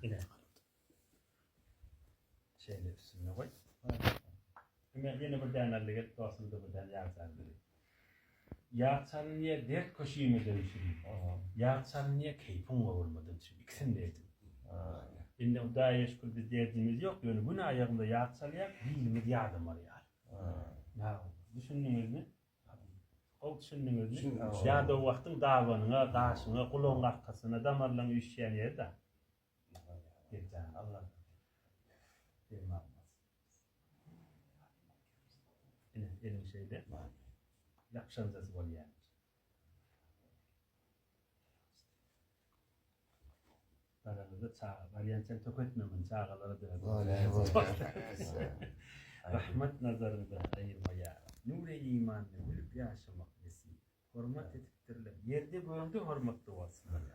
Ine. Şeýle üstünde goý. Ine ýene bir däne aldy gel, dostum-da bir däne ýag çaldy. Ýag çalynýar, dert köşüňeden düşürýär. Ýag çalynýar, keýpiň gowurmadan düşürýär. Ikisini de edin. Indi Hudaýa şükür biz derdimiz ýok, ýöne gün aýagymyza ýag çalýar, bilimiz ýadamar ýaly. Ýa, düşündiňizmi? Gowy düşündiňizmi? Ýadaw wagtyň dabanyňa, gaşyňa, gulagyň arkasyna damarlaryň üýşýän ýeri-dä. Geljan, Allah. Ine, eliň şeýle. Ýapyşanjasy bolýar. Baraňyzda çaga barýançaň töketme muny çagalara döwet. Rahmet nazaryňdan aýyrma ýa Rab. Nury imanda gülüp ýaşamak nesip. Hormat edipdirler. Ýerde gögde hormatly bolsunlar ýa Rab.